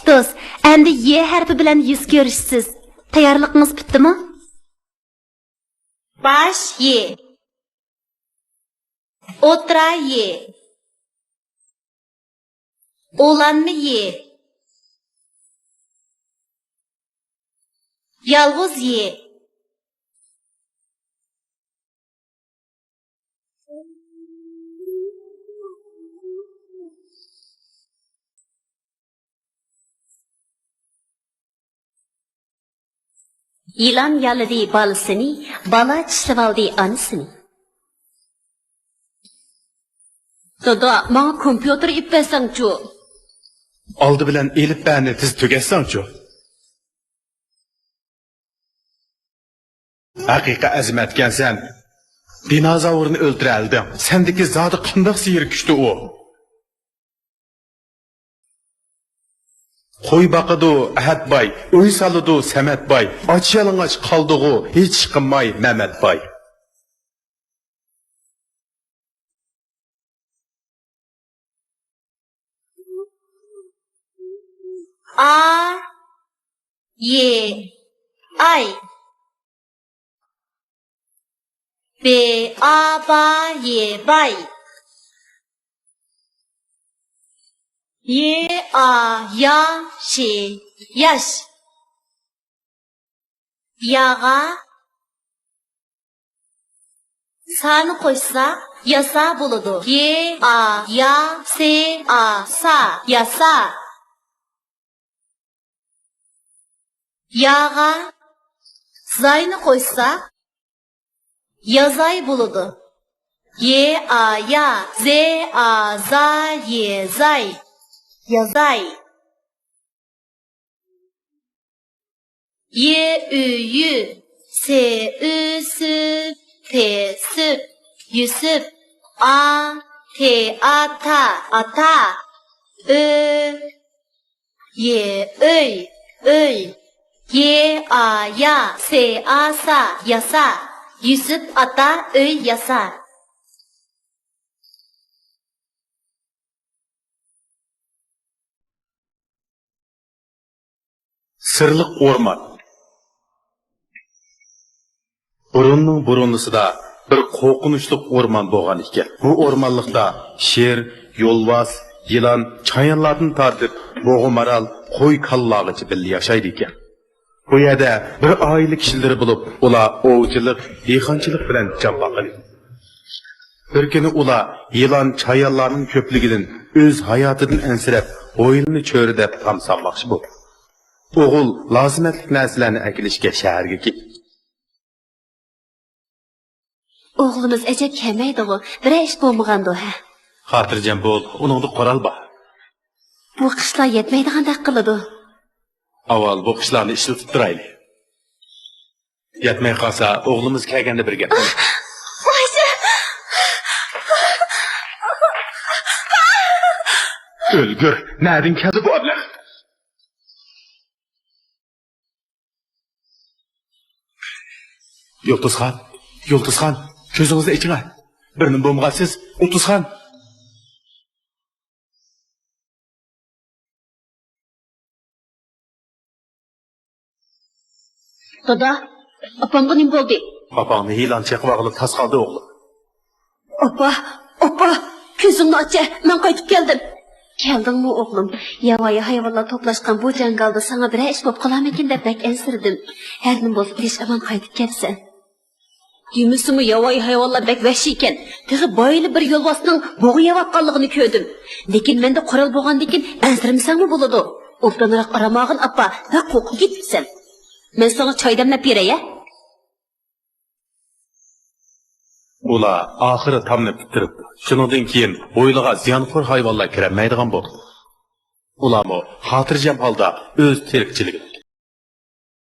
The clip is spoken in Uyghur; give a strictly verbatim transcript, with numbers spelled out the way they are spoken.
دوست، ئەمدى ي ھەرپى بىلەن يۈز كۆرۈشىسىز. تەييارلىقىڭىز پۈتتىمۇ؟ باش ي. ئوتتۇرا ي. ئۇلانما ي. يالغۇز ي. يىلان يالىدى بالىسىنى، بالا چىشلىۋالدى ئانىسىنى. دادا، ماڭا كومپيۇتېر ئېلىپ بەرسەڭچۇ؟ ئالدى بىلەن ئېلىپبەنى تېز تۈگەتسەڭچۇ؟ ھەقىقىي ئەزىمەتكەنسەن. دىنوزاۋرنى ئۆلتۈرەلىدىڭ. سەندىكى زادى قانداق سېھىر كۈچتى ئۇ؟ قوي باقىدۇ ئەھەت باي، ئۆي سالىدۇ سەمەت باي، ئاچ يالىڭاچ قالدىغۇ ھېچ ئىش قىلماي مەمەت باي. ئا ي ئاي. ب ئا با ي باي. ي ئا يا ش ياش. ياغا سانى قوشسا، ياسا بولىدۇ. ي ئا يا، س ئا سا، ياسا. ياغا زاينى قوشسا، يازاي بولىدۇ. ي ئا يا، ز ئا زا ي زاي، يازاي. ي ئۈ يۈ، س ئۈ سۈ، پ سۈپ، يۈسۈپ. ئا ت ئا تا، ئاتا. ئۆ ي ئۆي، ئۆي. ي ئا يا، س ئا سا، ياسا. يۈسۈپ ئاتا ئۆي ياسا. سىرلىق ئورمان. بۇرۇننىڭ بۇرۇنىسىدا بىر قورقۇنچلۇق ئورمان بولغان ئىكەن. بۇ ئورمانلىقتا شىر، يولۋاس، يىلان، چايانلاردىن تارتىپ بۇغا مارال، قوي كالىلارغىچە بىللە ياشايدىكەن. بۇ يەردە بىر ئائىلە كىشىلىرى بولۇپ، ئۇلار ئوۋچىلىق، دېھقانچىلىق بىلەن جان باقىدۇ. بىر كۈنى ئۇلار يىلان، چايانلارنىڭ كۆپلۈكىدىن ئۆز ھاياتىدىن ئەنسىرەپ، ھويلىنى چۆرىدەپ تام سالماقچى بولدى. ئوغۇل لازىمەتلىك نەرسىلەرنى ئەكېلىشكە شەھەرگە كەتتى. ئوغلىمىز ئەجەب كەلمەيدىغۇ، بىرەر ئىش بولمىغاندۇ، ھە؟ خاتىرجەم بول، ئۇنىڭدا قورال بار. بۇ قىشلار يەتمەيدىغاندەك قىلىدۇ. ئاۋۋال بۇ قىشلارنى ئىشلىتىپ تۇرايلى. يەتمەي قالسا، ئوغلىمىز كەلگەندە بىر گەپ. ۋايجان! ئۆلگۈر، نەدىن كەلدى بۇ ئەبلەخ؟ يۇلتۇزخان، يۇلتۇزخان، كۆزىڭىزنى ئېچىڭە. بىر نېمە بولمىغانسىز، يۇلتۇزخان. دادا، ئاپامغا نېمە بولدى؟ ئاپاڭنى يىلان چېقىۋالغىلى تاس قالدى، ئوغلۇم. ئاپا، ئاپا، كۆزۈڭنى ئاچە، مەن قايتىپ كەلدىم. كەلدىڭمۇ، ئوغلۇم؟ ياۋايى ھايۋانلار توپلاشقان بۇ جاڭگالدا ساڭا بىرەر ئىش بولۇپ قالارمىكىن دەپ بەك ئەنسىرىدىم. ھەر نېمە بولسا، تىنچ ئامان قايتىپ كەپسەن. دېمىسىمۇ، ياۋايى ھايۋانلار بەك ۋەھشىيكەن. تېخى بايىلا بىر يولۋاسنىڭ بۇغا يەۋاتقانلىقىنى كۆردۈم. لېكىن مەندە قورال بولغاندىكىن ئەنسىرىمىسەڭمۇ بولىدۇ. ئوبدانراق ئارام ئالغىن، ئاپا، بەك قورقۇپ كېتىپسەن. مەن ساڭا چاي دەملەپ بېرەي، ھە؟ ئۇلار ئاخىرى تامنى پۈتتۈرۈپتۇ. شۇنىڭدىن كېيىن ھويلىغا زىيانخور ھايۋانلار كىرەلمەيدىغان بولدى. ئۇلارمۇ خاتىرجەم ھالدا ئۆز تىرىكچىلىكىنى